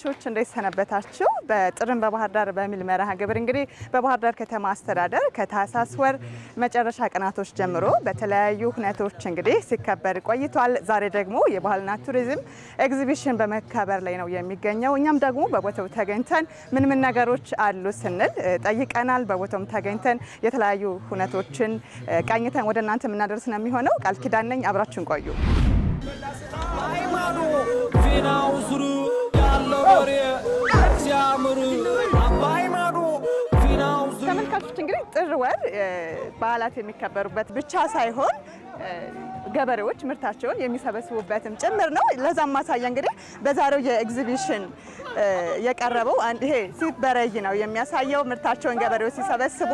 ተመልካቾች፣ እንዴት ሰነበታችሁ? በጥርን በባህር ዳር በሚል መርሃ ግብር እንግዲህ በባህር ዳር ከተማ አስተዳደር ከታህሳስ ወር መጨረሻ ቀናቶች ጀምሮ በተለያዩ ሁነቶች እንግዲህ ሲከበር ቆይቷል። ዛሬ ደግሞ የባህልና ቱሪዝም ኤግዚቢሽን በመከበር ላይ ነው የሚገኘው። እኛም ደግሞ በቦታው ተገኝተን ምን ምን ነገሮች አሉ ስንል ጠይቀናል። በቦታውም ተገኝተን የተለያዩ ሁነቶችን ቃኝተን ወደ እናንተ የምናደርስ ነው የሚሆነው። ቃል ኪዳን ነኝ። አብራችሁን ቆዩ። ፊናው ስሩ ያለው በሬ ሲያምር አባይ ማዶ ፊናው ስሩ። ተመልካቾች፣ እንግዲህ ጥር ወር በዓላት የሚከበሩበት ብቻ ሳይሆን ገበሬዎች ምርታቸውን የሚሰበስቡበትም ጭምር ነው። ለዛም ማሳያ እንግዲህ በዛሬው የኤግዚቢሽን የቀረበው ይሄ ሲበረይ ነው የሚያሳየው። ምርታቸውን ገበሬዎች ሲሰበስቡ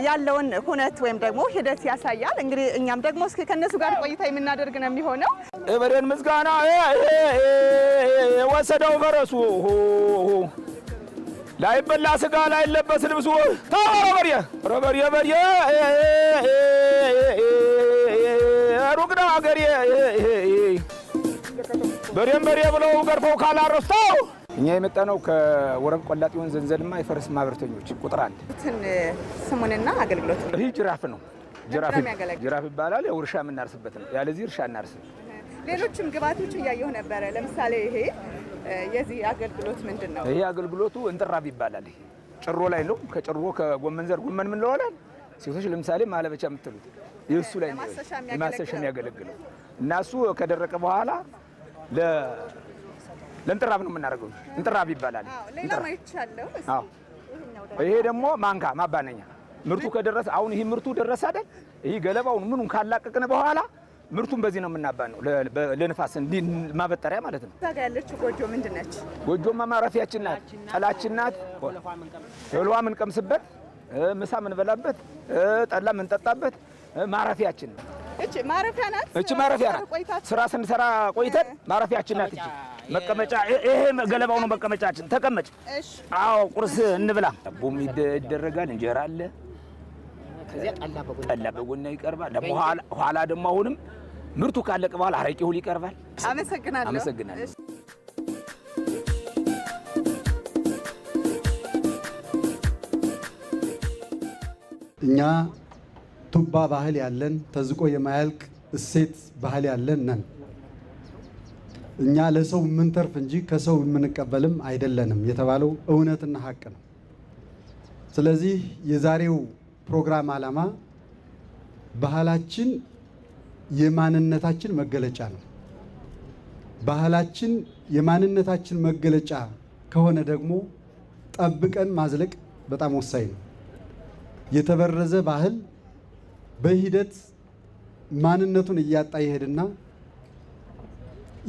ያለውን ሁነት ወይም ደግሞ ሂደት ያሳያል። እንግዲህ እኛም ደግሞ እስኪ ከእነሱ ጋር ቆይታ የምናደርግ ነው የሚሆነው። የበሬን ምስጋና ወሰደው ፈረሱ፣ ላይበላ ስጋ ላይለበስ ልብሱ። ተው በሬ በሬ በሬ፣ ሩቅ ነው አገሬ። በሬም በሬ ብለው ገርፈው ካላረሱ ተው። እኛ የመጣነው ከወረብ ቆላጤውን ዘንዘልማ የፈረስ ማህበርተኞች ቁጥር 1። ስሙንና አገልግሎት? ይህ ጅራፍ ነው። ጅራፍ ይባላል። ያው እርሻ የምናርስበት ነው። ያለዚህ እርሻ እናርስም። ሌሎችም ግብአቶች እያየሁ ነበረ። ለምሳሌ ይሄ የዚህ አገልግሎት ምንድን ነው? ይሄ አገልግሎቱ እንጥራብ ይባላል። ይሄ ጭሮ ላይ ነው። ከጭሮ ከጎመን ዘር ጎመን ምን ለዋላል ሴቶች ለምሳሌ ማለበቻ የምትሉት የእሱ ላይ ነው ለማሰሻ የሚያገለግለው እና እሱ ከደረቀ በኋላ ለእንጥራብ ነው የምናደርገው። እንጥራብ ይባላል። አዎ። ይሄ ደግሞ ማንካ ማባነኛ ምርቱ ከደረሰ፣ አሁን ይሄ ምርቱ ደረሰ አይደል? ይሄ ገለባውን ምኑን ካላቀቅን በኋላ ምርቱን በዚህ ነው የምናባነው፣ ለንፋስ ማበጠሪያ ማለት ነው። እዛ ጋ ያለችው ጎጆ ምንድን ነች? ጎጆማ ማረፊያችን ናት፣ ጥላችን ናት። እህል ውሃ የምንቀምስበት፣ ምሳ የምንበላበት፣ ጠላ የምንጠጣበት ማረፊያችን ነው። እቺ ማረፊያ ናት። እቺ ማረፊያ ናት። ስራ ስንሰራ ቆይተን ማረፊያችን ናት። እቺ መቀመጫ፣ ይሄ ገለባው ነው መቀመጫችን። ተቀመጭ። አዎ፣ ቁርስ እንብላ። ዳቦም ይደረጋል፣ እንጀራ አለ፣ ጠላ በጎና ይቀርባል። ደግሞ ኋላ ደግሞ አሁንም ምርቱ ካለቀ በኋላ አረቄ ሁሉ ይቀርባል። አመሰግናለሁ። አመሰግናለሁ። እኛ ቱባ ባህል ያለን፣ ተዝቆ የማያልቅ እሴት ባህል ያለን ነን። እኛ ለሰው የምንተርፍ እንጂ ከሰው የምንቀበልም አይደለንም የተባለው እውነትና ሀቅ ነው። ስለዚህ የዛሬው ፕሮግራም ዓላማ ባህላችን የማንነታችን መገለጫ ነው። ባህላችን የማንነታችን መገለጫ ከሆነ ደግሞ ጠብቀን ማዝለቅ በጣም ወሳኝ ነው። የተበረዘ ባህል በሂደት ማንነቱን እያጣ ይሄድና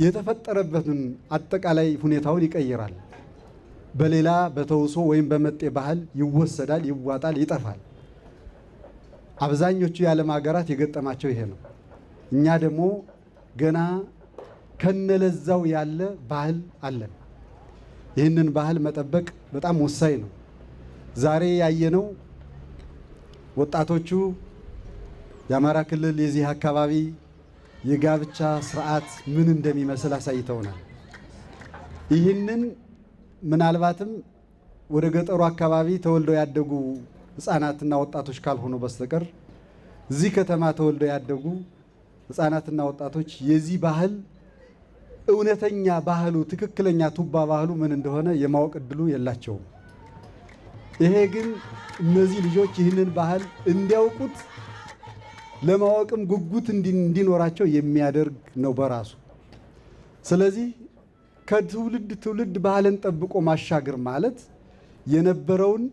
የተፈጠረበትን አጠቃላይ ሁኔታውን ይቀይራል። በሌላ በተውሶ ወይም በመጤ ባህል ይወሰዳል፣ ይዋጣል፣ ይጠፋል። አብዛኞቹ የዓለም ሀገራት የገጠማቸው ይሄ ነው። እኛ ደግሞ ገና ከነለዛው ያለ ባህል አለን። ይህንን ባህል መጠበቅ በጣም ወሳኝ ነው። ዛሬ ያየነው ወጣቶቹ የአማራ ክልል የዚህ አካባቢ የጋብቻ ስርዓት ምን እንደሚመስል አሳይተውናል። ይህንን ምናልባትም ወደ ገጠሩ አካባቢ ተወልደው ያደጉ ሕፃናትና ወጣቶች ካልሆኑ በስተቀር እዚህ ከተማ ተወልደው ያደጉ ሕፃናትና ወጣቶች የዚህ ባህል እውነተኛ ባህሉ፣ ትክክለኛ ቱባ ባህሉ ምን እንደሆነ የማወቅ እድሉ የላቸውም። ይሄ ግን እነዚህ ልጆች ይህንን ባህል እንዲያውቁት፣ ለማወቅም ጉጉት እንዲኖራቸው የሚያደርግ ነው በራሱ። ስለዚህ ከትውልድ ትውልድ ባህልን ጠብቆ ማሻገር ማለት የነበረውን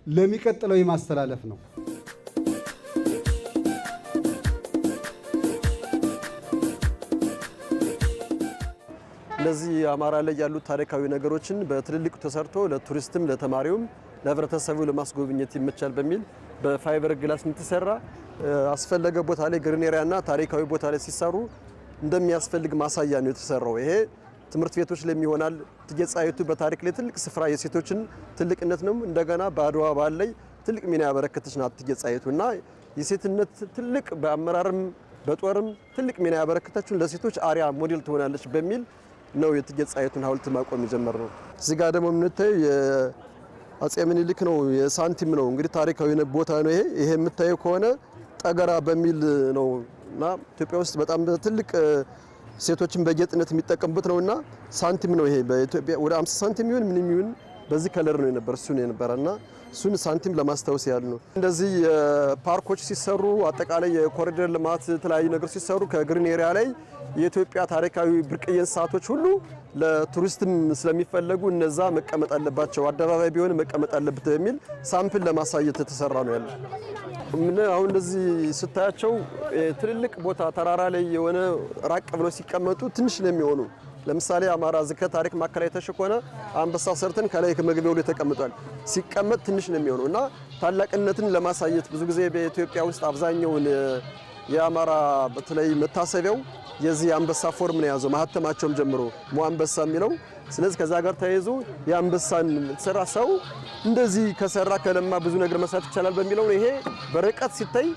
ለሚቀጥለው የማስተላለፍ ነው። እነዚህ አማራ ላይ ያሉት ታሪካዊ ነገሮችን በትልልቁ ተሰርቶ ለቱሪስትም፣ ለተማሪውም፣ ለህብረተሰቡ ለማስጎብኘት ይመቻል በሚል በ fiber glass የተሰራ አስፈለገ ቦታ ላይ green area ና ታሪካዊ ቦታ ላይ ሲሰሩ እንደሚያስፈልግ ማሳያ ነው የተሰራው። ይሄ ትምህርት ቤቶች ላይ ይሆናል። እቴጌ ጣይቱ በታሪክ ላይ ትልቅ ስፍራ የሴቶችን ትልቅነት ነው። እንደገና በአድዋ በዓል ላይ ትልቅ ሚና ያበረከተች ናት እቴጌ ጣይቱ እና የሴትነት ትልቅ በአመራርም በጦርም ትልቅ ሚና ያበረከተችውን ለሴቶች አርአያ ሞዴል ትሆናለች በሚል ነው የእቴጌ ጣይቱን ሐውልት ማቆም የጀመርነው። እዚህ ጋር ደግሞ የምታየው የአጼ ምኒልክ ነው፣ የሳንቲም ነው። እንግዲህ ታሪካዊ ቦታ ነው ይሄ። ይሄ የምታየው ከሆነ ጠገራ በሚል ነው እና ኢትዮጵያ ውስጥ በጣም ትልቅ ሴቶችን በጌጥነት የሚጠቀሙበት ነውና ሳንቲም ነው ይሄ። በኢትዮጵያ ወደ 50 ሳንቲም ይሁን ምንም ይሁን በዚህ color ነው የነበር እሱን የነበረና እሱን ሳንቲም ለማስታወስ ያህል ነው። እንደዚህ ፓርኮች ሲሰሩ አጠቃላይ የኮሪደር ልማት የተለያዩ ነገር ሲሰሩ ከ green area ላይ የኢትዮጵያ ታሪካዊ ብርቅዬ እንስሳቶች ሁሉ ለቱሪስትም ስለሚፈለጉ እነዛ መቀመጥ አለባቸው፣ አደባባይ ቢሆን መቀመጥ አለበት በሚል sample ለማሳየት የተሰራ ነው ያለው። ምን አሁን እንደዚህ ስታያቸው ትልልቅ ቦታ ተራራ ላይ የሆነ ራቅ ብለው ሲቀመጡ ትንሽ ነው የሚሆኑ። ለምሳሌ አማራ ዝክረ ታሪክ ማዕከል አይተሽ ከሆነ አንበሳ ሰርተን ከላይ ከመግቢያው ላይ ተቀምጧል። ሲቀመጥ ትንሽ ነው የሚሆነው እና ታላቅነትን ለማሳየት ብዙ ጊዜ በኢትዮጵያ ውስጥ አብዛኛውን የአማራ በተለይ መታሰቢያው የዚህ የአንበሳ form ነው የያዘው ማህተማቸውም ጀምሮ ሞ አንበሳ የሚለው። ስለዚህ ከዛ ጋር ተያይዞ የአንበሳን የተሰራ ሰው እንደዚህ ከሰራ ከለማ ብዙ ነገር መስራት ይቻላል በሚለው ይሄ በርቀት ሲታይ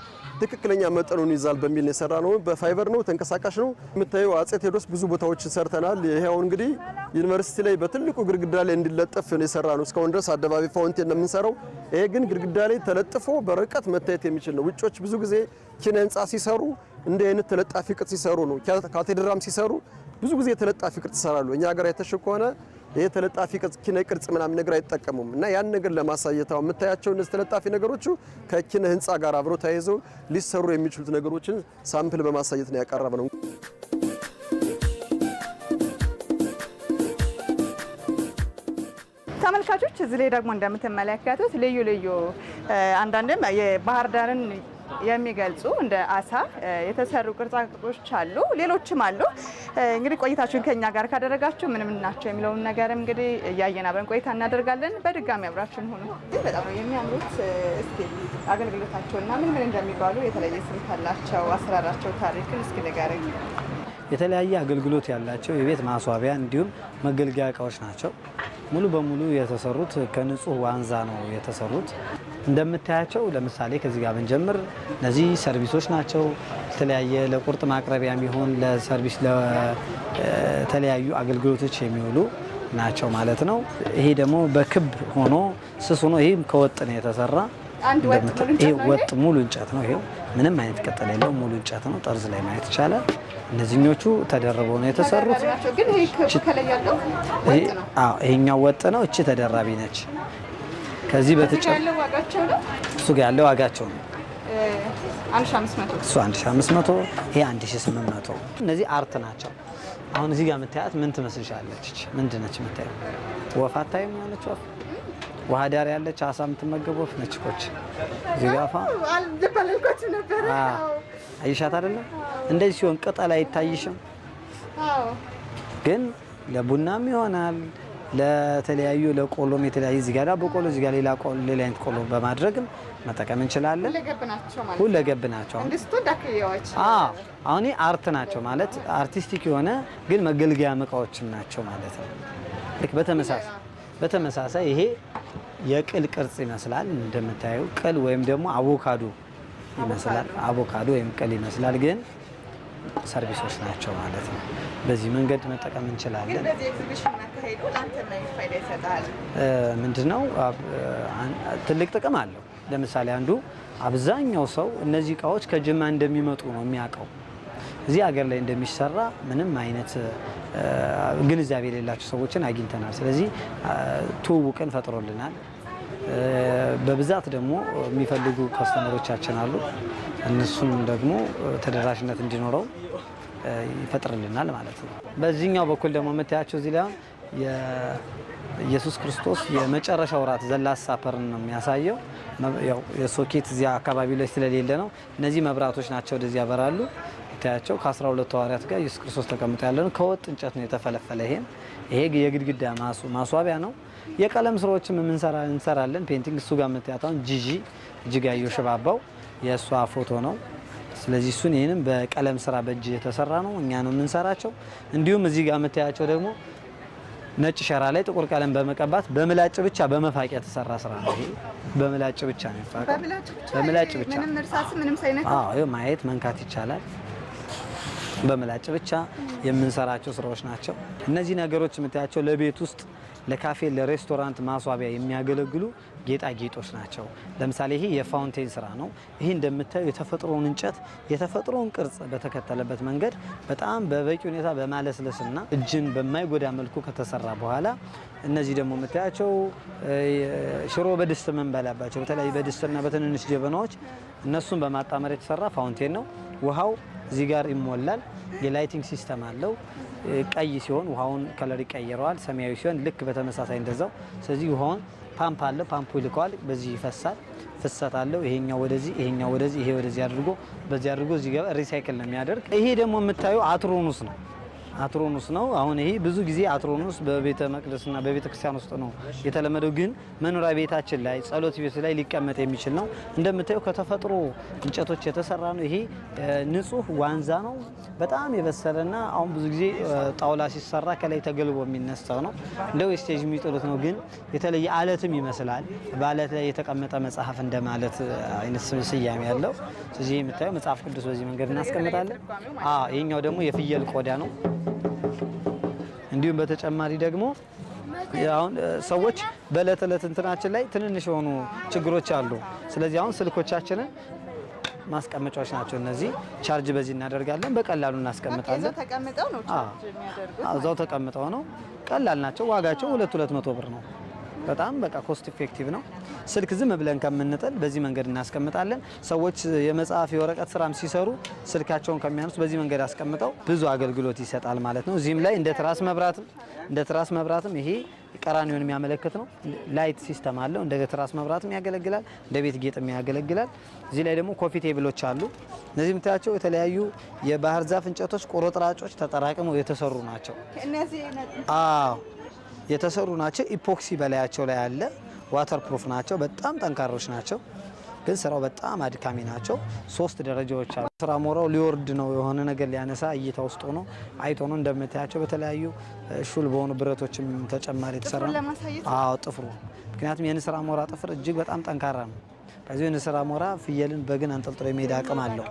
ትክክለኛ መጠኑን ይዛል በሚል ነው የሰራ ነው። በፋይበር ነው፣ ተንቀሳቃሽ ነው። የምታየው አጼ ቴዎድሮስ ብዙ ቦታዎች ሰርተናል። ይሄው እንግዲህ ዩኒቨርሲቲ ላይ በትልቁ ግድግዳ ላይ እንዲለጠፍ ነው የሰራ ነው። እስካሁን ድረስ አደባባይ fountain ነው የምንሰራው። ይሄ ግን ግድግዳ ላይ ተለጥፎ በርቀት መታየት የሚችል ነው። ውጮች ብዙ ጊዜ ኪነ ህንጻ ሲሰሩ እንዲህ አይነት ተለጣፊ ቅርጽ ሲሰሩ ነው። ካቴድራም ሲሰሩ ብዙ ጊዜ ተለጣፊ ቅርጽ ይሰራሉ። እኛ ሀገር አይተሽ ከሆነ ይሄ ተለጣፊ ቅርጽ ኪነ ቅርጽ ምናምን ነገር አይጠቀሙም። እና ያን ነገር ለማሳየት አሁን የምታያቸው እነዚህ ተለጣፊ ነገሮቹ ከኪነ ህንጻ ጋር አብረው ተያይዘው ሊሰሩ የሚችሉት ነገሮችን sample በማሳየት ነው ያቀረብነው። ተመልካቾች እዚህ ላይ ደግሞ እንደምትመለከቱት ልዩ ልዩ አንዳንድም የባህር ዳርን የሚገልጹ እንደ አሳ የተሰሩ ቅርጻ ቅርጾች አሉ፣ ሌሎችም አሉ። እንግዲህ ቆይታችሁን ከኛ ጋር ካደረጋችሁ ምን ምን ናቸው የሚለውን ነገርም እንግዲህ እያየን አብረን ቆይታ እናደርጋለን። በድጋሚ አብራችን ሁኑ። በጣም ነው የሚያምሩት። እስኪ አገልግሎታቸውና ምን ምን እንደሚባሉ የተለየ ስም ካላቸው አሰራራቸው፣ ታሪክን እስኪ ንገረኝ። የተለያየ አገልግሎት ያላቸው የቤት ማስዋቢያ እንዲሁም መገልገያ እቃዎች ናቸው። ሙሉ በሙሉ የተሰሩት ከንጹህ ዋንዛ ነው የተሰሩት። እንደምታያቸው ለምሳሌ ከዚህ ጋር ብንጀምር እነዚህ ሰርቪሶች ናቸው። የተለያየ ለቁርጥ ማቅረቢያ የሚሆን ለሰርቪስ ለተለያዩ አገልግሎቶች የሚውሉ ናቸው ማለት ነው። ይሄ ደግሞ በክብ ሆኖ ስስ ሆኖ ይህም ከወጥ ነው የተሰራ። ይሄ ወጥ ሙሉ እንጨት ነው። ይሄው ምንም አይነት ቅጠል የለው ሙሉ እንጨት ነው። ጠርዝ ላይ ማየት ይቻላል። እነዚህኞቹ ተደርበው ነው የተሰሩት። ይሄኛው ወጥ ነው። እቺ ተደራቢ ነች። ከዚህ በተጨማሪ እሱ ጋር ያለው ዋጋቸው ነው እሱ 1500፣ ይሄ 1800። እነዚህ art ናቸው። አሁን እዚህ ጋር የምታያት ምን ትመስልሻለች? ምንድን ነች የምታየው? ወፍ አታይም? የሆነች ወፍ ውሃ ዳር ያለች አሳ የምትመገብ ወፍ ነች። ኮች እዚህ ጋር አይሻት አይደለም? እንደዚህ ሲሆን ቅጠል አይታይሽም? ግን ለቡናም ይሆናል ለተለያዩ ለቆሎም የተለያዩ እዚህ ጋር ዳቦ ቆሎ እዚህ ጋር ሌላ ቆሎ ሌላ አይነት ቆሎ በማድረግም መጠቀም እንችላለን። ሁለገብ ናቸው። አሁን art ናቸው ማለት artistic የሆነ ግን መገልገያ እቃዎችም ናቸው ማለት ነው። ልክ በተመሳሳይ ይሄ የቅል ቅርጽ ይመስላል እንደምታየው ቅል ወይም ደግሞ አቮካዶ ይመስላል። አቮካዶ ወይም ቅል ይመስላል ግን ሰርቪሶች ናቸው ማለት ነው። በዚህ መንገድ መጠቀም እንችላለን። ምንድነው ትልቅ ጥቅም አለው። ለምሳሌ አንዱ አብዛኛው ሰው እነዚህ እቃዎች ከጅማ እንደሚመጡ ነው የሚያውቀው። እዚህ ሀገር ላይ እንደሚሰራ ምንም አይነት ግንዛቤ የሌላቸው ሰዎችን አግኝተናል። ስለዚህ ትውውቅን ፈጥሮልናል። በብዛት ደግሞ የሚፈልጉ customer ኦቻችን አሉ። እነሱም ደግሞ ተደራሽነት እንዲኖረው ይፈጥርልናል ማለት ነው። በዚህኛው በኩል ደግሞ የምታያቸው እዚህ ላይ የኢየሱስ ክርስቶስ የመጨረሻው እራት the last supper ን ነው የሚያሳየው። ያው የሶኬት እዚያ አካባቢ ላይ ስለሌለ ነው። እነዚህ መብራቶች ናቸው፣ ወደዚህ ያበራሉ። የምታያቸው ከ12 ሐዋርያት ጋር ኢየሱስ ክርስቶስ ተቀምጦ ያለ ነው። ከወጥ እንጨት ነው የተፈለፈለ። ይሄም ይሄ የግድግዳ ማስዋቢያ ነው። የቀለም ስራዎችም እንሰራለን። painting እሱ ጋር የምታያት አሁን ጂጂ እጅጋየሁ ሽባባው የእሷ ፎቶ ነው። ስለዚህ እሱን ይህንም በቀለም ስራ በእጅ የተሰራ ነው፣ እኛ ነው የምንሰራቸው። እንዲሁም እዚህ ጋር የምታያቸው ደግሞ ነጭ ሸራ ላይ ጥቁር ቀለም በመቀባት በምላጭ ብቻ በመፋቅ የተሰራ ስራ ነው። ይሄ በምላጭ ብቻ ነው የፋቀው። በምላጭ ብቻ ምንም እርሳስ ምንም ሳይነካ። አዎ፣ ማየት መንካት ይቻላል። በምላጭ ብቻ የምንሰራቸው ስራዎች ናቸው። እነዚህ ነገሮች የምታያቸው ለቤት ውስጥ፣ ለካፌ፣ ለሬስቶራንት ማስዋቢያ የሚያገለግሉ ጌጣጌጦች ናቸው። ለምሳሌ ይሄ የ fountain ስራ ነው። ይሄ እንደምታዩ የተፈጥሮውን እንጨት የተፈጥሮውን ቅርጽ በተከተለበት መንገድ በጣም በበቂ ሁኔታ በማለስለስና እጅን በማይጎዳ መልኩ ከተሰራ በኋላ፣ እነዚህ ደግሞ የምታያቸው ሽሮ በድስት የምንበላባቸው በተለያዩ በድስትና በትንንሽ ጀበናዎች እነሱን በማጣመር የተሰራ fountain ነው። ውሃው እዚህ ጋር ይሞላል። የ lighting system አለው። ቀይ ሲሆን ውሃውን color ይቀይረዋል። ሰማያዊ ሲሆን ልክ በተመሳሳይ እንደዛው። ስለዚህ ውሃውን ፓምፕ አለው። ፓምፑ ይልከዋል። በዚህ ይፈሳል። ፍሰት አለው። ይሄኛው ወደዚህ፣ ይሄኛው ወደዚህ፣ ይሄ ወደዚህ አድርጎ በዚህ አድርጎ እዚህ ጋር recycle ነው የሚያደርግ። ይሄ ደግሞ የምታዩ አትሮኑስ ነው። አትሮኑስ ነው። አሁን ይሄ ብዙ ጊዜ አትሮኑስ በቤተ መቅደስና በቤተ ክርስቲያን ውስጥ ነው የተለመደው፣ ግን መኖሪያ ቤታችን ላይ፣ ጸሎት ቤት ላይ ሊቀመጥ የሚችል ነው። እንደምታየው ከተፈጥሮ እንጨቶች የተሰራ ነው። ይሄ ንጹህ ዋንዛ ነው። በጣም የበሰለና አሁን ብዙ ጊዜ ጣውላ ሲሰራ ከላይ ተገልቦ የሚነሳው ነው። እንደ wastage የሚጥሉት ነው፣ ግን የተለየ አለትም ይመስላል። በአለት ላይ የተቀመጠ መጽሐፍ እንደማለት አይነት ስያሜ ያለው። ስለዚህ የምታየው መጽሐፍ ቅዱስ በዚህ መንገድ እናስቀምጣለን። አዎ፣ ይሄኛው ደግሞ የፍየል ቆዳ ነው። እንዲሁም በተጨማሪ ደግሞ አሁን ሰዎች በእለት እለት እንትናችን ላይ ትንንሽ የሆኑ ችግሮች አሉ። ስለዚህ አሁን ስልኮቻችንን ማስቀመጫዎች ናቸው እነዚህ። Charge በዚህ እናደርጋለን፣ በቀላሉ እናስቀምጣለን። እዛው ተቀምጠው ነው ቻርጅ የሚያደርጉት? እዛው ተቀምጠው ነው። ቀላል ናቸው። ዋጋቸው 200 ብር ነው። በጣም በቃ cost effective ነው። ስልክ ዝም ብለን ከምንጥል በዚህ መንገድ እናስቀምጣለን። ሰዎች የመጽሐፍ የወረቀት ስራም ሲሰሩ ስልካቸውን ከሚያነሱ በዚህ መንገድ አስቀምጠው ብዙ አገልግሎት ይሰጣል ማለት ነው። እዚህም ላይ እንደ ትራስ መብራትም ይሄ ቀራኒዮን የሚያመለክት ነው። Light system አለው። እንደ ትራስ መብራትም ያገለግላል፣ እንደ ቤት ጌጥም ያገለግላል። እዚህ ላይ ደግሞ coffee table ኦች አሉ። እነዚህ የምታያቸው የተለያዩ የባህር ዛፍ እንጨቶች ቁርጥራጮች ተጠራቅመው የተሰሩ ናቸው። እነዚህ አዎ፣ የተሰሩ ናቸው። Epoxy በላያቸው ላይ አለ። Waterproof ናቸው። በጣም ጠንካሮች ናቸው። ግን ስራው በጣም አድካሚ ናቸው። ሶስት ደረጃዎች አሉ። ንስር አሞራው ሊወርድ ነው፣ የሆነ ነገር ሊያነሳ እይታ ውስጥ ሆኖ አይቶ ነው። እንደምታያቸው በተለያዩ ሹል በሆኑ ብረቶችም ተጨማሪ የተሰራ ጥፍሩን ነው። ለማሳየት። አዎ፣ ጥፍሩ፣ ምክንያቱም የንስር አሞራ ጥፍር እጅግ በጣም ጠንካራ ነው። በዚህ የንስር አሞራ ፍየልን፣ በግን አንጠልጥሎ የመሄድ አቅም አለው።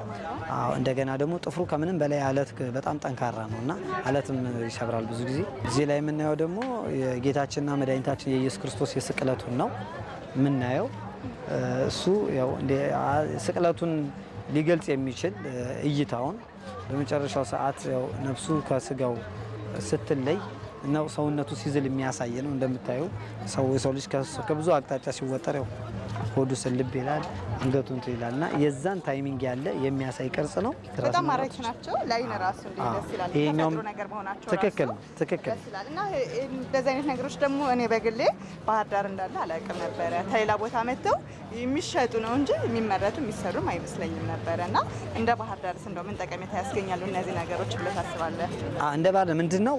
አዎ፣ እንደገና ደግሞ ጥፍሩ ከምንም በላይ አለት በጣም ጠንካራ ነው እና አለትም ይሰብራል ብዙ ጊዜ። እዚህ ላይ የምናየው ደግሞ የጌታችንና መድኃኒታችን የኢየሱስ ክርስቶስ የስቅለቱን ነው የምናየው። እሱ ያው እንደ ስቅለቱን ሊገልጽ የሚችል እይታውን በመጨረሻው ሰዓት ያው ነፍሱ ከስጋው ስትለይ ነው ሰውነቱ ሲዝል የሚያሳይ ነው። እንደምታየው ሰው የሰው ልጅ ከብዙ አቅጣጫ ሲወጠር ያው ሆዱ ስልብ ይላል፣ አንገቱ እንትን ይላል እና የዛን timing ያለ የሚያሳይ ቅርጽ ነው። በጣም ማራኪ ናቸው። ለአይን ራሱ እንዴት ደስ ይላል። ይሄኛውም የተፈጥሮ ነገር መሆናቸው ትክክል ራሱ ነው፣ ትክክል። ደስ ይላል። እና እንደዚህ አይነት ነገሮች ደግሞ እኔ በግሌ ባህር ዳር እንዳለ አላውቅም ነበረ። ከሌላ ቦታ መጥተው የሚሸጡ ነው እንጂ የሚመረቱ የሚሰሩም አይመስለኝም ነበረ። እና እንደ ባህር ዳርስ እንደው ምን ጠቀሜታ ያስገኛሉ እነዚህ ነገሮች ብለህ ታስባለህ? እንደ ባለ ምንድን ነው፣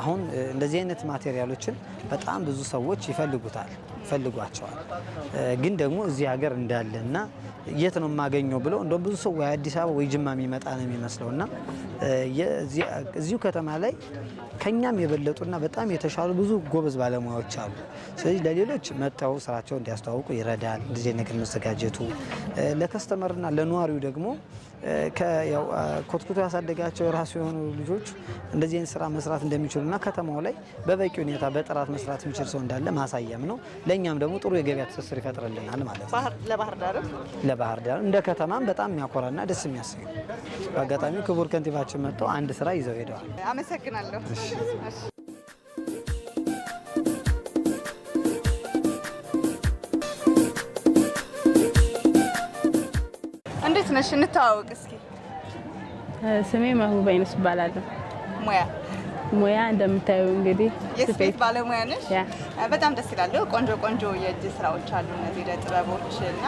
አሁን እንደዚህ አይነት material ኦችን በጣም ብዙ ሰዎች ይፈልጉታል፣ ይፈልጓቸዋል። ግን ደግሞ እዚህ ሀገር እንዳለ እና የት ነው የማገኘው ብለው እንደውም ብዙ ሰው ወይ አዲስ አበባ ወይ ጅማ የሚመጣ ነው የሚመስለው። እና እዚሁ ከተማ ላይ ከኛም የበለጡና በጣም የተሻሉ ብዙ ጎበዝ ባለሙያዎች አሉ። ስለዚህ ለሌሎች መጥተው ስራቸውን እንዲያስተዋውቁ ይረዳል እንደዚህ ነገር መዘጋጀቱ። ለ customer ና ለነዋሪው ደግሞ ያው ኮትኩቶ ያሳደጋቸው የራሱ የሆኑ ልጆች እንደዚህ አይነት ስራ መስራት እንደሚችሉና ከተማው ላይ በበቂ ሁኔታ በጥራት መስራት የሚችል ሰው እንዳለ ማሳያም ነው። ለእኛም ደግሞ ጥሩ የገበያ ትስስር ይፈጥርልናል ማለት ነው። ለባህር ዳርም ለባህር ዳር እንደ ከተማም በጣም የሚያኮራና ደስ የሚያሰኝ ነው። በአጋጣሚው ክቡር ከንቲባችን መጥተው አንድ ስራ ይዘው ሄደዋል። አመሰግናለሁ። እሺ። እንዴት ነሽ? እንተዋወቅ እስኪ። ስሜ መህቡባ ይነስ እባላለሁ። ሙያ? ሙያ እንደምታየው እንግዲህ የስፌት ባለሙያ ነሽ? Yeah። በጣም ደስ ይላሉ። ቆንጆ ቆንጆ የእጅ ስራዎች አሉ እነዚህ ዕደ ጥበቦች። እና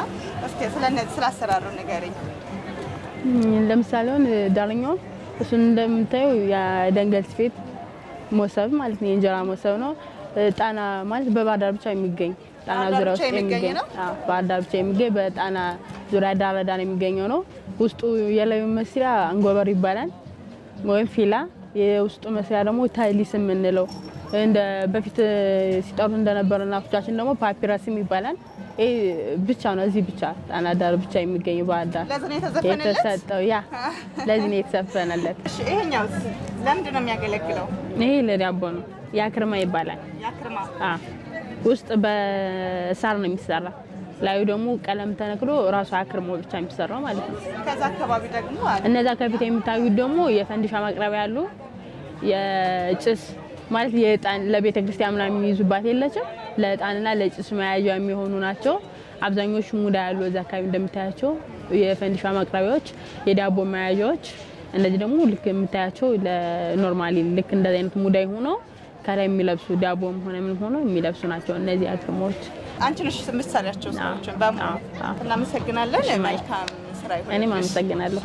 እስኪ ስለ እነዚህ ስለ አሰራሩ ንገሪኝ። ለምሳሌ አሁን ዳርኛው እሱን እንደምታየው የደንገል ስፌት ሞሰብ ማለት ነው። የእንጀራ ሞሰብ ነው። ጣና ማለት በባህር ዳር ብቻ የሚገኝ ጣና ባህር ዳር ዙሪያ ብቻ ውስጥ የሚገኝ የሚገኝ ነው? አዎ፣ ባህር ዳር ብቻ የሚገኝ በጣና ዙሪያ ዳር ለዳር የሚገኘው ነው። ውስጡ የላዩ መስሪያ አንጎበር ይባላል ወይም ፊላ፣ የውስጡ መስሪያ ደግሞ ታይሊስ የምንለው እንደ በፊት ሲጠሩት እንደነበረ እናቶቻችን ደግሞ ፓፒረስም ይባላል። ይሄ ብቻ ነው፣ እዚህ ብቻ ጣና ዳር ብቻ የሚገኝ ባህር ዳር ለዚህ ነው የተዘፈነለት? የተሰጠው። ያ ለዚህ ነው የተዘፈነለት። እሺ፣ ይሄኛውስ ለምንድን ነው የሚያገለግለው? ይሄ ለዳቦ ነው። ያክርማ ይባላል። ያክርማ። ውስጥ በሳር ነው የሚሰራ። ላዩ ደግሞ ቀለም ተነክሮ ራሱ አክርሞ ብቻ የሚሰራው ማለት ነው። ከዛ አካባቢ ደግሞ አለ። እነዛ ከፊት የሚታዩት ደግሞ የፈንዲሻ ማቅረቢያ ያሉ፣ የጭስ ማለት የዕጣን ለቤተ ክርስቲያን ምናምን የሚይዙባት የለችም፣ ለዕጣንና ለጭስ መያዣ የሚሆኑ ናቸው። አብዛኞቹ ሙዳ ያሉ እዛ አካባቢ እንደምታያቸው የፈንዲሻ ማቅረቢያዎች፣ የዳቦ መያዣዎች፣ እነዚህ ደግሞ ልክ የምታያቸው ለ normally ልክ እንደዚህ አይነት ሙዳይ ሆኖ ከላይ የሚለብሱ ዳቦም ሆነ ምን ሆኖ የሚለብሱ ናቸው እነዚህ አክርሞች። አንቺ ነሽ የምትሰሪያቸው ስራዎችን በሙሉ? እናመሰግናለን። መልካም ስራ ይሁን። እኔም አመሰግናለሁ።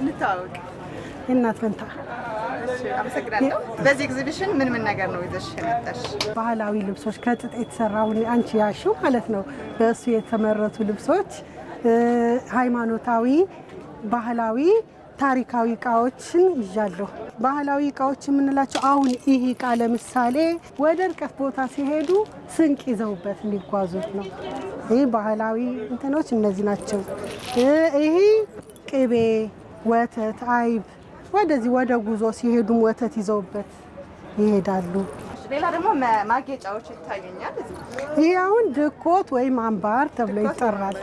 እንተዋወቅ። የእናት ፈንታ። እሺ፣ አመሰግናለሁ። በዚህ ኤግዚቢሽን ምን ምን ነገር ነው ይዘሽ የመጣሽ? ባህላዊ ልብሶች ከጥጥ የተሰራውን አንቺ ያልሽው ማለት ነው። በእሱ የተመረቱ ልብሶች፣ ሃይማኖታዊ፣ ባህላዊ፣ ታሪካዊ እቃዎችን ይዣለሁ። ባህላዊ እቃዎች የምንላቸው አሁን ይህ እቃ ለምሳሌ ወደ ርቀት ቦታ ሲሄዱ ስንቅ ይዘውበት የሚጓዙት ነው። ይህ ባህላዊ እንትኖች እነዚህ ናቸው። ይህ ቅቤ፣ ወተት፣ አይብ ወደዚህ ወደ ጉዞ ሲሄዱም ወተት ይዘውበት ይሄዳሉ። ሌላ ደግሞ ማጌጫዎች ይታዩኛል። ይህ አሁን ድኮት ወይም አምባር ተብሎ ይጠራል።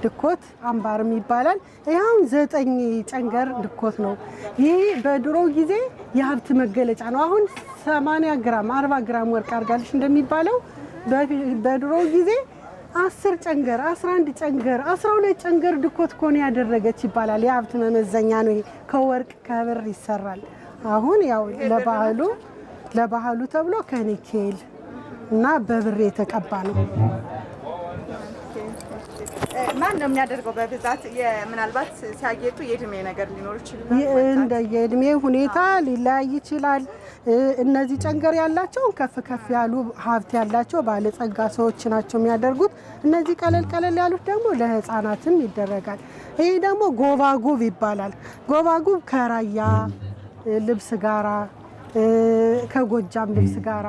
ድኮት አምባርም ይባላል። ይህ አሁን 9 ጨንገር ድኮት ነው። ይህ በድሮ ጊዜ የሀብት መገለጫ ነው። አሁን 80 ግራም 40 ግራም ወርቅ አድርጋለች እንደሚባለው በድሮ ጊዜ 10 ጨንገር፣ 11 ጨንገር፣ 12 ጨንገር ድኮት ኮን ያደረገች ይባላል። የሀብት መመዘኛ ነው። ይሄ ከወርቅ ከብር ይሰራል። አሁን ያው ለባህሉ ተብሎ ከኒኬል እና በብር የተቀባ ነው። ማን ነው የሚያደርገው በብዛት? ምናልባት ሲያጌጡ የእድሜ ነገር ሊኖር ይችላል። እንደ የእድሜ ሁኔታ ሊለያይ ይችላል። እነዚህ ጨንገር ያላቸው ከፍ ከፍ ያሉ ሀብት ያላቸው ባለጸጋ ሰዎች ናቸው የሚያደርጉት። እነዚህ ቀለል ቀለል ያሉት ደግሞ ለሕፃናትም ይደረጋል። ይህ ደግሞ ጎባጉብ ይባላል። ጎባጉብ ከራያ ልብስ ጋራ፣ ከጎጃም ልብስ ጋራ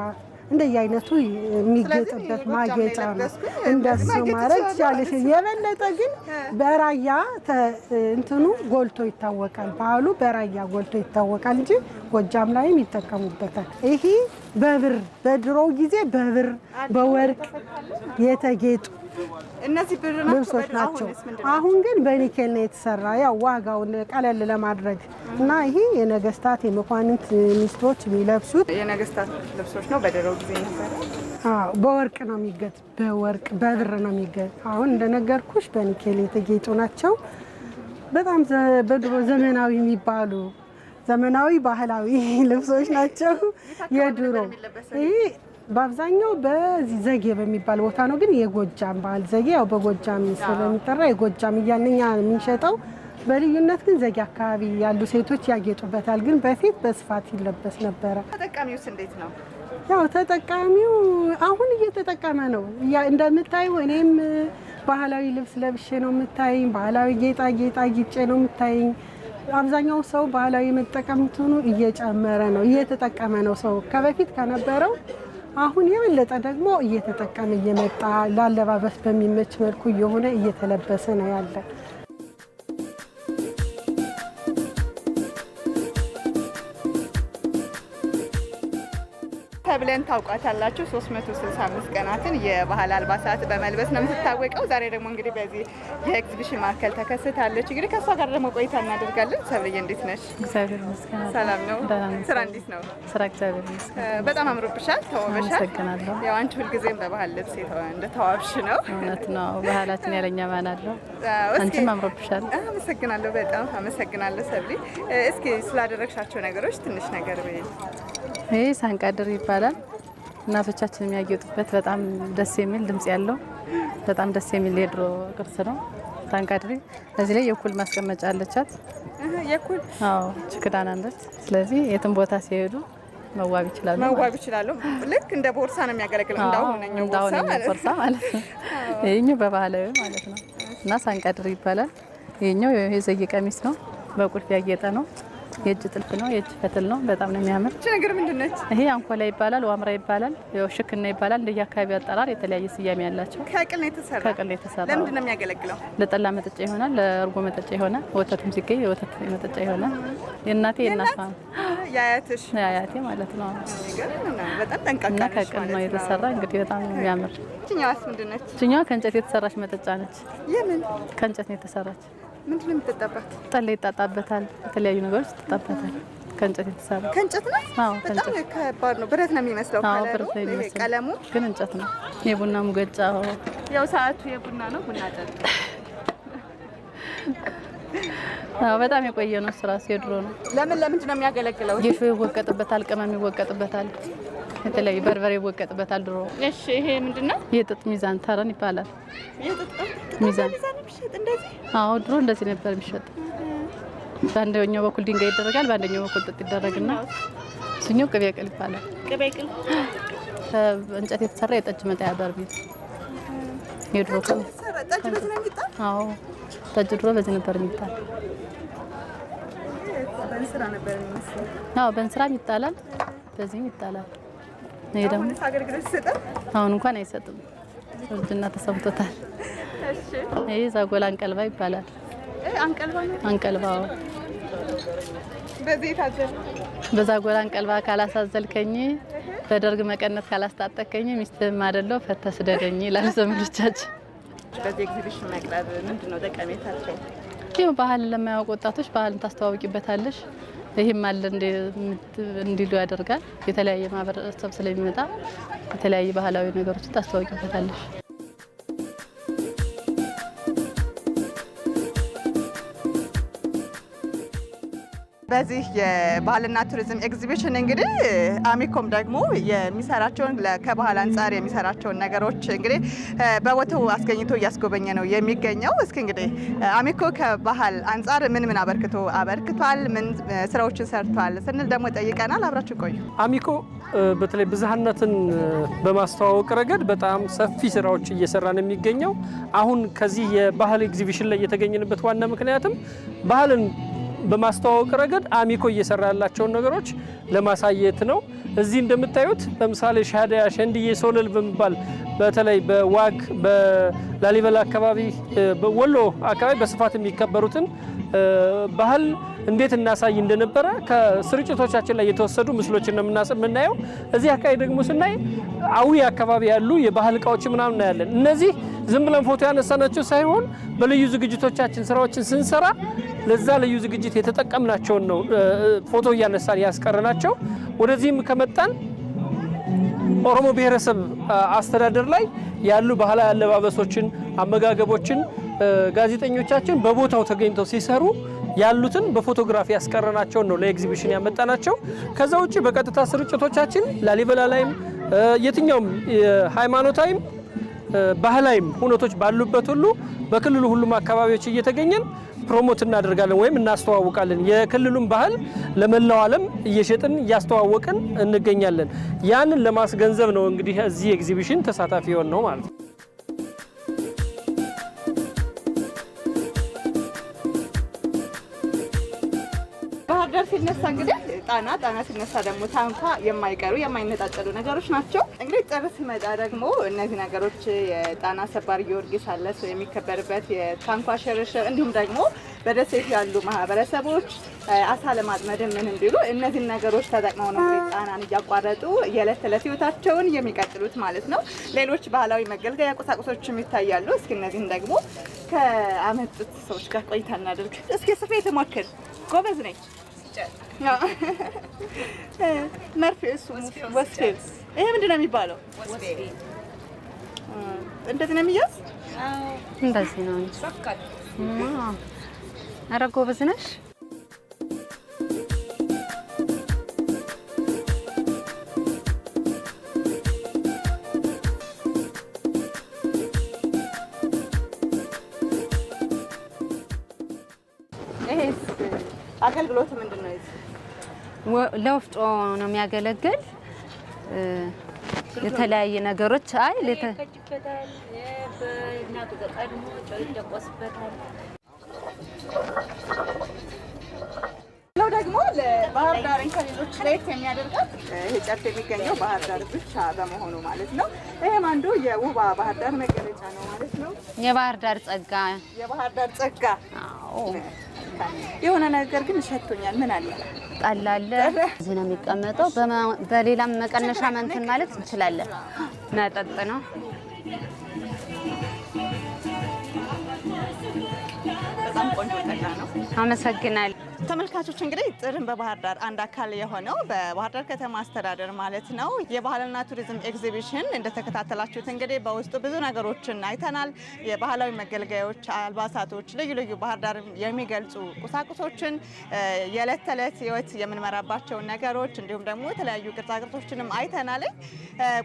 እንደየአይነቱ የሚጌጥበት ማጌጫ ነው። እንደሱ ማድረግ ትችላለሽ። የበለጠ ግን በራያ እንትኑ ጎልቶ ይታወቃል። ባህሉ በራያ ጎልቶ ይታወቃል እንጂ ጎጃም ላይም ይጠቀሙበታል። ይሄ በብር በድሮው ጊዜ በብር በወርቅ የተጌጡ እነዚህ ብር ናቸው፣ ልብሶች ናቸው። አሁን ግን በኒኬል ነው የተሰራ፣ ያው ዋጋውን ቀለል ለማድረግ እና ይሄ የነገስታት የመኳንንት ሚስቶች የሚለብሱት የነገስታት ልብሶች ነው። በድሮ ጊዜ ነበረ። አዎ፣ በወርቅ ነው የሚገጥ፣ በወርቅ በብር ነው የሚገጥ። አሁን እንደነገርኩሽ በኒኬል የተጌጡ ናቸው። በጣም በድሮ ዘመናዊ የሚባሉ ዘመናዊ ባህላዊ ልብሶች ናቸው። የድሮ ይሄ በአብዛኛው በዚህ ዘጌ በሚባል ቦታ ነው። ግን የጎጃም ባህል ዘጌ ያው በጎጃም ስለሚጠራ የጎጃም እያልን እኛ የምንሸጠው፣ በልዩነት ግን ዘጌ አካባቢ ያሉ ሴቶች ያጌጡበታል። ግን በፊት በስፋት ይለበስ ነበረ። ተጠቃሚውስ እንዴት ነው? ያው ተጠቃሚው አሁን እየተጠቀመ ነው። እንደምታዩ እኔም ባህላዊ ልብስ ለብሼ ነው የምታይኝ። ባህላዊ ጌጣጌጥ አጊጬ ነው የምታይኝ። አብዛኛው ሰው ባህላዊ መጠቀም እንትኑ እየጨመረ ነው፣ እየተጠቀመ ነው ሰው ከበፊት ከነበረው አሁን የበለጠ ደግሞ እየተጠቀመ እየመጣ ላለባበስ በሚመች መልኩ እየሆነ እየተለበሰ ነው ያለ። ተብለን ታውቋታላችሁ። 365 ቀናትን የባህል አልባሳት በመልበስ ነው የምትታወቀው። ዛሬ ደግሞ እንግዲህ በዚህ የኤግዚቢሽን ማዕከል ተከስታለች። እንግዲህ ከእሷ ጋር ደግሞ ቆይታ እናደርጋለን። ሰብልዬ እንዴት ነሽ? እግዚአብሔር ይመስገን። ሰላም ነው? ደህና ነኝ። ስራ እንዴት ነው? ስራ እግዚአብሔር ይመስገን። በጣም አምሮብሻል፣ ተውበሻል። አመሰግናለሁ። ያው አንቺ ሁልጊዜም በባህል ልብስ እንደተዋብሽ ነው። እውነት ነው። ባህላችን ያለኛ ማን አለው? እስኪ አንቺም አምሮብሻል። አመሰግናለሁ። በጣም አመሰግናለሁ ሰብሊ። እስኪ ስላደረግሻቸው ነገሮች ትንሽ ነገር በይ። ይህ ሳንቃድር ይባላል። እናቶቻችን የሚያጌጡበት በጣም ደስ የሚል ድምጽ ያለው በጣም ደስ የሚል የድሮ ቅርስ ነው። ሳንቃድሪ እዚህ ላይ የኩል ማስቀመጫ አለቻት። የኩል? አዎ፣ ክዳን አለች። ስለዚህ የትም ቦታ ሲሄዱ መዋብ ይችላሉ። መዋብ ይችላሉ። ልክ እንደ ቦርሳ ነው የሚያገለግለው። እንዳሁነኛው ቦርሳ ማለት ነው። ቦርሳ ማለት ነው። ይሄኛው በባህላዊ ማለት ነው እና ሳንቃድሪ ይባላል። ይሄኛው የዘጌ ቀሚስ ነው። በቁልፍ ያጌጠ ነው። የእጅ ጥልፍ ነው፣ የእጅ ፈትል ነው። በጣም ነው የሚያምር። እቺ ነገር ምንድን ነች? ይሄ አንኮላ ይባላል፣ ዋምራ ይባላል፣ ያው ሽክና ይባላል። እንደየ አካባቢ አጠራር የተለያየ ስያሜ ያላቸው። ከቅል ነው የተሰራ። ከቅል ነው የተሰራ። ለምንድን ነው የሚያገለግለው? ለጠላ መጠጫ ይሆናል፣ ለእርጎ መጠጫ ይሆናል። ወተትም ሲገኝ የወተት መጠጫ ይሆናል። የእናቴ የእናቷ የአያትሽ የአያቴ ማለት ነው። በጣም ጠንቃቃ እና ነሽ ከቅል ነው ማለት የተሰራ። እንግዲህ በጣም ነው የሚያምር። ይችኛዋስ ምንድን ነች? ይችኛዋ ከእንጨት የተሰራች መጠጫ ነች። የምን ከእንጨት ነው የተሰራች። ምንድን ነው የሚጠጣባት? ጠላ ይጣጣበታል፣ የተለያዩ ነገሮች ይጠጣበታል። ከእንጨት የተሰራ። ከእንጨት ነው። አዎ፣ በጣም ከእንጨት። ከባድ ነው። ብረት ነው የሚመስለው። አዎ፣ ከለሩ ብረት ነው ይሄ የሚመስለው። ቀለሙ ግን እንጨት ነው። የቡና ሙገጫ። ያው ሰዓቱ የቡና ነው። ቡና ጠጡ። አዎ፣ በጣም የቆየ ነው። እሱ እራሱ የድሮ ነው። ለምን ለምንድን ነው የሚያገለግለው? ጌሾ ይወቀጥበታል፣ ቅመም ይወቀጥበታል፣ የተለያዩ በርበሬ ይወቀጥበታል። ድሮ። እሺ፣ ይሄ ምንድን ነው? የጥጥ ሚዛን ተረን ይባላል። የጥጥ ሚዛን። ሚዛን የሚሸጥ እንደዚህ? አዎ፣ ድሮ እንደዚህ ነበር የሚሸጥ። በአንደኛው በኩል ድንጋይ ይደረጋል፣ በአንደኛው በኩል ጥጥ ይደረግና እሱኛው ቅቤ ቅል ይባላል። ቅቤ ቅል። ከእንጨት የተሰራ የጠጅ መጣያ በርሜል የድሮ። ጠጅ በዚህ ነው የሚጣል? አዎ፣ ጠጅ ድሮ በዚህ ነበር የሚጣል። በእንስራ ነበር የሚመስለው። አዎ፣ በእንስራም ይጣላል፣ በዚህም ይጣላል። ይሄ ደግሞ አሁንስ አገልግሎት ይሰጣል? አሁን እንኳን አይሰጥም። እርጅና ተሰምቶታል። እሺ። ይሄ ዛጎላ አንቀልባ ይባላል። አንቀልባ ነው። አንቀልባ፣ አዎ። በዚህ የታዘለ በዛጎላ አንቀልባ ካላሳዘልከኝ፣ በደርግ መቀነት ካላስታጠከኝ፣ ሚስትህም አይደለሁ ፈተህ ስደደኝ ይላል ዘመዶቻችን። በዚህ ኤግዚቢሽን መቅረብ ምንድን ነው ጠቀሜታቸው? ይኸው ባህልን ለማያውቁ ወጣቶች ባህልን ታስተዋውቂበታለሽ። ይህም አለ እንዲሉ ያደርጋል። የተለያየ ማህበረሰብ ስለሚመጣ የተለያየ ባህላዊ ነገሮችን ታስተዋውቂበታለሽ። በዚህ የባህልና ቱሪዝም ኤግዚቢሽን እንግዲህ አሚኮም ደግሞ የሚሰራቸውን ከባህል አንጻር የሚሰራቸውን ነገሮች እንግዲህ በቦታው አስገኝቶ እያስጎበኘ ነው የሚገኘው። እስኪ እንግዲህ አሚኮ ከባህል አንጻር ምን ምን አበርክቶ አበርክቷል፣ ምን ስራዎችን ሰርቷል ስንል ደግሞ ጠይቀናል። አብራችሁ ቆዩ። አሚኮ በተለይ ብዝሃነትን በማስተዋወቅ ረገድ በጣም ሰፊ ስራዎች እየሰራ ነው የሚገኘው። አሁን ከዚህ የባህል ኤግዚቢሽን ላይ የተገኘንበት ዋና ምክንያትም ባህልን በማስተዋወቅ ረገድ አሚኮ እየሰራ ያላቸውን ነገሮች ለማሳየት ነው። እዚህ እንደምታዩት ለምሳሌ ሻደያ፣ ሸንድዬ፣ ሶለል በሚባል በተለይ በዋግ በላሊበላ አካባቢ፣ በወሎ አካባቢ በስፋት የሚከበሩትን ባህል እንዴት እናሳይ እንደነበረ ከስርጭቶቻችን ላይ የተወሰዱ ምስሎችን ነው የምናየው። እዚህ አካባቢ ደግሞ ስናይ አዊ አካባቢ ያሉ የባህል እቃዎች ምናምን እናያለን። እነዚህ ዝም ብለን ፎቶ ያነሳናቸው ሳይሆን በልዩ ዝግጅቶቻችን ስራዎችን ስንሰራ ለዛ ልዩ ዝግጅት የተጠቀምናቸውን ነው ፎቶ እያነሳን ያስቀረናቸው። ወደዚህም ከመጣን ኦሮሞ ብሔረሰብ አስተዳደር ላይ ያሉ ባህላዊ አለባበሶችን፣ አመጋገቦችን ጋዜጠኞቻችን በቦታው ተገኝተው ሲሰሩ ያሉትን በፎቶግራፊ ያስቀረናቸውን ነው ለኤግዚቢሽን ያመጣናቸው። ከዛ ውጭ በቀጥታ ስርጭቶቻችን ላሊበላ ላይም የትኛውም ሃይማኖታዊም ባህላዊም ሁነቶች ባሉበት ሁሉ በክልሉ ሁሉም አካባቢዎች እየተገኘን promote እናደርጋለን ወይም እናስተዋውቃለን። የክልሉን ባህል ለመላው ዓለም እየሸጥን እያስተዋወቅን እንገኛለን። ያንን ለማስገንዘብ ነው እንግዲህ እዚህ ኤግዚቢሽን ተሳታፊ የሆንነው ማለት ነው። ባህር ዳር ሲነሳ እንግዲህ ጣና፣ ጣና ሲነሳ ደግሞ ታንኳ የማይቀሩ የማይነጣጠሉ ነገሮች ናቸው። እንግዲህ ጥር ሲመጣ ደግሞ እነዚህ ነገሮች የጣና ሰባር ጊዮርጊስ አለ ሰው የሚከበርበት የታንኳ ሽርሽር፣ እንዲሁም ደግሞ በደሴት ያሉ ማህበረሰቦች አሳ ለማጥመድ ምን እንዲሉ እነዚህን ነገሮች ተጠቅመው ነው እንግዲህ ጣናን እያቋረጡ የዕለት ተዕለት ህይወታቸውን የሚቀጥሉት ማለት ነው። ሌሎች ባህላዊ መገልገያ ቁሳቁሶችም ይታያሉ። እስኪ እነዚህን ደግሞ ከአመጡት ሰዎች ጋር ቆይታ እናድርግ። እስኪ ስፌት ሞክር፣ ጎበዝ ነኝ። መርፌ እሱ ወስፌ፣ ይሄ ምንድን ነው የሚባለው? እንደዚህ ነው የሚያዝ? እንደዚህ ነው እንጂ። ኧረ ጎበዝ ነሽ። ይሄስ አገልግሎቱ ምንድን ነው? ለወፍጮ ነው የሚያገለግል። የተለያየ ነገሮች አይ ይፈጭበታል። በእናቱ ቀድሞ ጨው ይደቆስበታል። ሌላው ደግሞ ባህር ዳርን ከሌሎች ለየት የሚያደርጋት ይሄ ጨፌ የሚገኘው ባህር ዳር ብቻ በመሆኑ ማለት ነው። ይህም አንዱ የውባ ባህር ዳር መገለጫ ነው ማለት ነው። የባህር ዳር ጸጋ፣ የባህር ዳር ጸጋ። የሆነ ነገር ግን ሸቶኛል። ምን አለ? ጠላ አለ። እዚህ ነው የሚቀመጠው። በሌላም መቀነሻ መንትን ማለት እንችላለን። መጠጥ ነው። በጣም ቆንጆ ጠላ ነው። አመሰግናለሁ። ተመልካቾች እንግዲህ ጥርን በባህር ዳር አንድ አካል የሆነው በባህር ዳር ከተማ አስተዳደር ማለት ነው የባህልና ቱሪዝም ኤግዚቢሽን እንደተከታተላችሁት እንግዲህ በውስጡ ብዙ ነገሮችን አይተናል። የባህላዊ መገልገያዎች፣ አልባሳቶች፣ ልዩ ልዩ ባህር ዳር የሚገልጹ ቁሳቁሶችን፣ የዕለት ተዕለት ሕይወት የምንመራባቸውን ነገሮች እንዲሁም ደግሞ የተለያዩ ቅርጻቅርጾችንም አይተናል።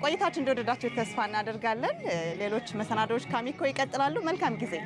ቆይታችን እንደወደዳችሁ ተስፋ እናደርጋለን። ሌሎች መሰናዶዎች ካሚኮ ይቀጥላሉ። መልካም ጊዜ።